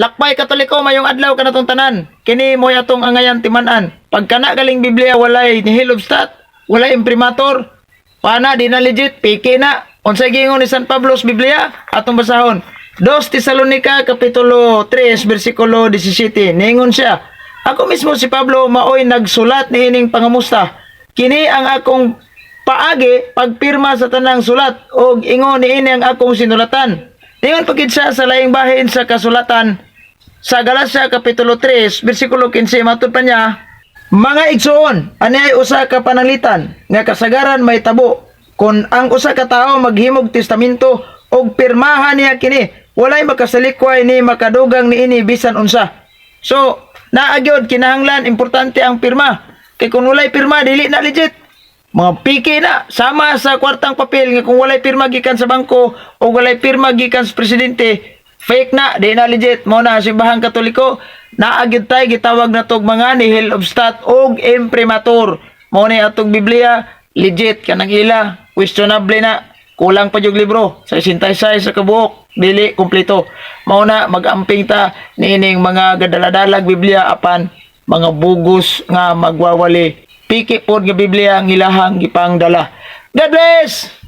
Lakbay Katoliko, mayong adlaw kanatong tanan. Kini mo'y atong angayan timan-an. Pagka na galing Biblia walay nihil obstat, walay imprimatur, pana di na legit, peke na. Unsay giingon ni San Pablo sa Biblia? Atong basahon. 2 Tesalonica kapitulo 3 bersikulo 17. Ningon siya, "Ako mismo si Pablo maoy nagsulat niining pangamusta. Kini ang akong paagi pagpirma sa tanang sulat og ingon niini ang akong sinulatan." Ningon pa gid siya sa laing bahin sa kasulatan sa Galacia kapitulo 3 bersikulo 15, matud pa niya, "Mga igsoon, ani ay usa ka pananglitan nga kasagaran may tabo kon ang usa ka tawo maghimog testamento og pirmahan niya kini, walay makasalikway ni makadugang niini bisan unsa." So, naa gyud kinahanglan, importante ang pirma. Kay kung walay pirma, dili na legit. Mga peke na, sama sa kwartang papel nga kung walay pirma gikan sa bangko o walay pirma gikan sa presidente, fake na, di na legit. Mo na Simbahang Katoliko, naa gyud tay gitawag na tog mga nihil obstat og imprimatur. Mo ni atong Biblia, legit. Kanang ila, questionable na, kulang pa yung libro sa 66 sa kabuok, dili kumpleto. Mao na mag-amping ta niining mga gadala-dalag Biblia apan mga bugos nga magwawali. Peke pod nga Biblia ang ilahang gipangdala. God bless!